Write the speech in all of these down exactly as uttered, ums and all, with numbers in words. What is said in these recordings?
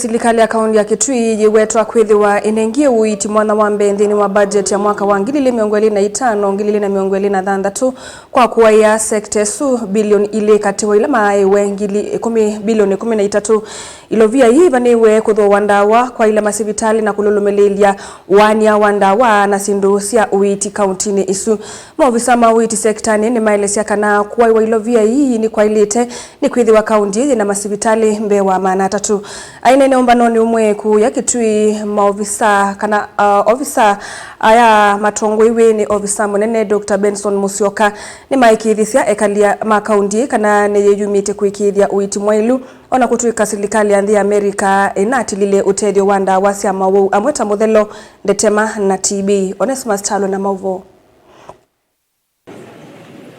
Silikalĩ ya kaũntĩ ya Kitui yĩwetwa kwĩthĩwa ĩnengie ũiiti mwanya wa mbee nthĩnĩ wa budget ya mwaka wa ngili ilĩ mĩongo ĩlĩ na itano, ngili ilĩ na mĩongo ĩlĩ na thanthatũ kwa kũaĩa sekta ĩsu bilioni ilĩ katĩ wa ila maaĩwe ngili ĩkũmi, bilioni ĩkũmi na itatũ. Ilovia ii ivanĩĩwe kũthooa ndawa, kwaĩla masivitalĩ na kũlũlũmĩlĩĩlya ũaany'a wa ndawa na syĩndũ sya ũiiti kaũntĩnĩ ĩsu. Maovisa ma ũiiti sekitanĩ nĩmaelesya kana kũaĩwa ilovia ii nĩkwaĩlĩte nĩkwĩthĩwa kaũntĩ ĩĩ yĩna masivitalĩ mbee wa maana atatũ. Aineena ũmbanonĩ ũmwe kũũya Kitui, maovisa kana, uh, ovisa aya matongoiw'e nĩ ovisa mũnene Doctor Benson Musyoka nĩmaĩkĩĩthisya ekali ma kaũntĩ ĩĩ kana nĩyĩyumĩtye kũĩkĩĩthya ũiiti mwaĩlu, o na kũtw'ĩka silikalĩ ya nthĩ ya America ĩnatilile ũtethyo wa ndawa sya mawau amwe ta mũthelo, ndetema na T B. Onesmus Kyalo na maũvoo.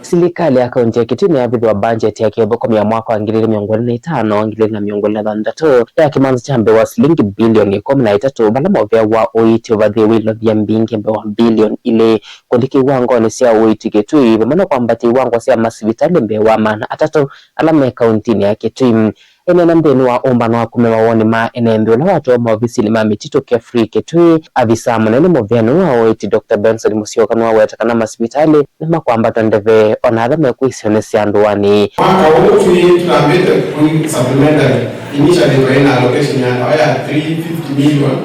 Silikalĩ ya kaũntĩ ya Kitui nĩyavithwa mbanjeti ya kĩũthũkũmi ya mwaka wa ngili ilĩ mĩongo ĩlĩ na itano, ngili ilĩ na mĩongo ĩlĩ na thanthatũ ya kĩmanza kya mbee wa silingi bilioni ĩkũmi na itatũ, vala mũvĩa wa ũiiti ũvathĩĩwe ilovia mbingĩ mbee wa bilioni ilĩ, kũthi kĩwangonĩ sya ũiiti Kitui, vamwe na kwambatya iwango sya masivitalĩ mbee wa maana atatũ ala me kaũntĩnĩ ya Kitui. Ĩneena nthĩnĩ wa ũmbano wa kumya mawoni ma ene nthĩ ũla watwawa maovisinĩ ma mĩtitũ Kefrey Kitui, avisa mũnene mũvĩanĩ wa ũiiti Doctor Benson Musyoka nĩwaweta kana masivitalĩ nĩmakwambatwa ndeve o na ala mekwĩsĩwa nĩ sya ndũanĩ. Mwaka ũũ twĩ tũtambĩte kũi supplementary. Initially twaĩ na allocation ya ndawa ya three fifty million,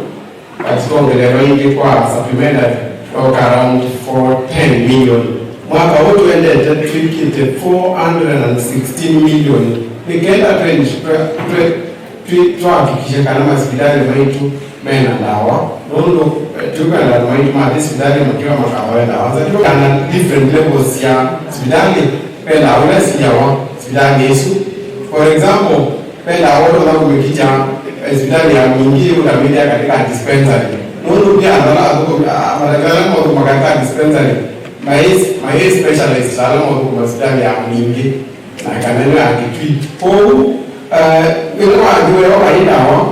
but twongelelwa ĩngĩ kwa supplementary yoka around four ten million. Mwaka ũũ tũendete twĩkĩte four hundred and sixteen million. Nĩ kenda twe-, twe-, twe-, twi-, twahakikishe kana masivitalĩ maitũ mena ndawa, nũndũ, eh, tũkwenda andũ maitũ mathi sivitalĩ makĩwa makavoe ndawa. Nza twĩkana different levels sya sivitalĩ, ve ndawa ila siawa sivitalĩ ĩsu. For example, ve ndawa ũtonya kũmĩkitya, eh, sivitalĩ ya Mwingi ũtamĩthya katika dispensary. Nũndũ pia andũ ala athũkũmi, ah, madakĩtalĩ ala mathũkũma katika dispensary, maĩ, maĩ specialized ala mathũkũma sivitalĩ ya Mwingi na kana nĩ ya Kitui. Kwoou, eh, wĩla wathi weo vai ndawa,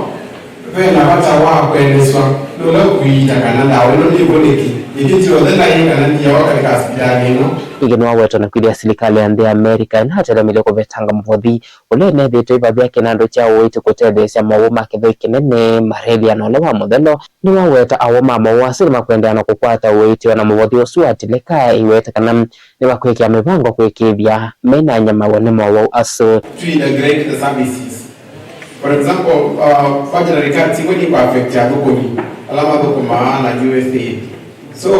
ve na vata wa kũeleswa nĩ ũla ũkũiita kana ndawa ĩno nĩvũnĩke, ĩkĩti yonthe naĩ kana ndiawa katika sivitalĩ ĩno. Ningĩ nĩwawetwa na kwĩthĩa silikalĩ ya nthĩ ya America ĩnatelemile kũvetanga mũvothi ũla ĩnethĩĩtwe ĩvathĩa kĩnandũ kya ũiiti kũtetheesya mowau ma kĩthei kĩnene, malaria na ũla wa mũthelo. Nĩwaweta awau ma mowau asu nĩmakwendeea na kũkwata ũiiti, o na mũvothi ũsu wa Tileka ĩweta kana nĩmakwĩkĩa mĩvango kũĩkĩĩthya menanyamaw'a nĩ mowau asu. To integrate the services. For example, uh, veterinary cards imwe ni kwa affect athũkũmi ala mathũkũmaa na U S A. So,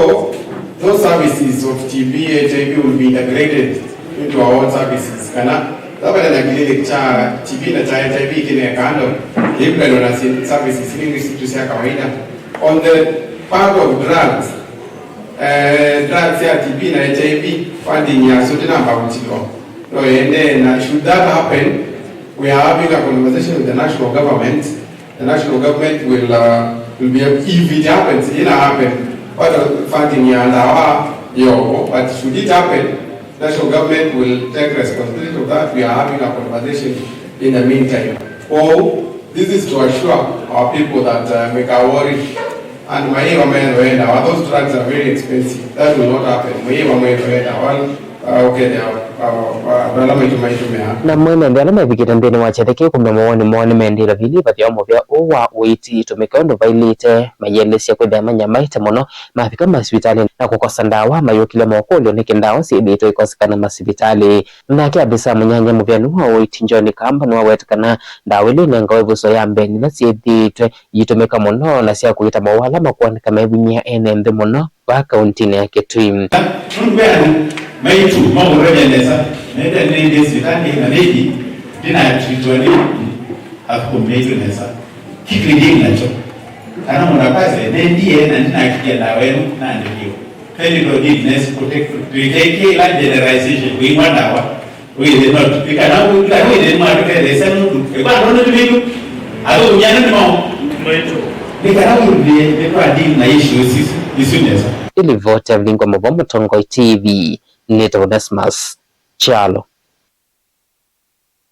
those services of T B, H I V will be integrated into our own services. Kana, tabata na clinic cha T B na cha H I V kine kando, kĩvukany'o na si-, services ilingi situ sya kawaida. On the part of drugs, eh, drugs ya T B na H I V, funding yasu ndinamba kũtilwa. No ĩendee, na should that happen, we are having a conversation with the national government. The national government will, uh, will be, if it happens, it didn't happen, what funding ya ndawa yoko, but should it happen, national government will take responsibility of that. We are having a conversation in the meantime. Or this is to assure our people that, uh, we can worry. And maĩva methĩwa ndawa, those drugs are very expensive. That will not happen. Maĩva methĩwa ndawa, uh, ũkethĩa, uh, uh, andũ ala maitũ maitũmĩaa. Na mwene nthĩ ala mevikĩte nthĩnĩ wa kyathĩ kĩu kumya mawoni moo nĩmendile vili vathĩwa mũvĩa ũũ wa ũiiti itũmĩke ũndũ vailĩte, mayĩelesya kwĩthĩa manyamaĩte mũno mavika masivitalĩ na kũkosa ndawa, mayũkĩlya mokũlyo nĩkĩ ndawa syĩthĩĩtwe ikosekana masivitalĩ. Nake avisa mũnyanya mũvĩanĩ wa ũiiti John Kamba nĩwaweta kana ndawa ila inengawa ĩvuso ya mbee nĩ ila syĩthĩĩtwe iitũmĩka mũno na sya kũiita mowau ala makwoneka mevinyĩĩa ene nthĩ mũno vaa kauntinĩ ya Kitui. Nũndũ ve andũ maitũ maũtavya nesa, methĩa nĩendie sivitalĩ na maybe ndinatritwa nĩ athũkũmi maitũ nesa. Kĩtu ĩndĩ nakyo. Kana mũndũ akwasya, nendie na ndinakĩlya ndawa ĩno naandĩkĩwe. Clinical deafness, tũikekĩla generalization, kũimwa ndawa. Wĩthĩ no, ĩkana wĩthĩ no atũtetheesya nũndũ ĩkwatona tũmĩtũ athũkũmi ana nĩ mao. Nĩ kana wĩthĩe nĩtwa deal na issue isu, isu nesa. Ĩlivoti ya Vilingi wa Mauvoo Mũtongoi T V, nĩtawa Onesmus Kyalo.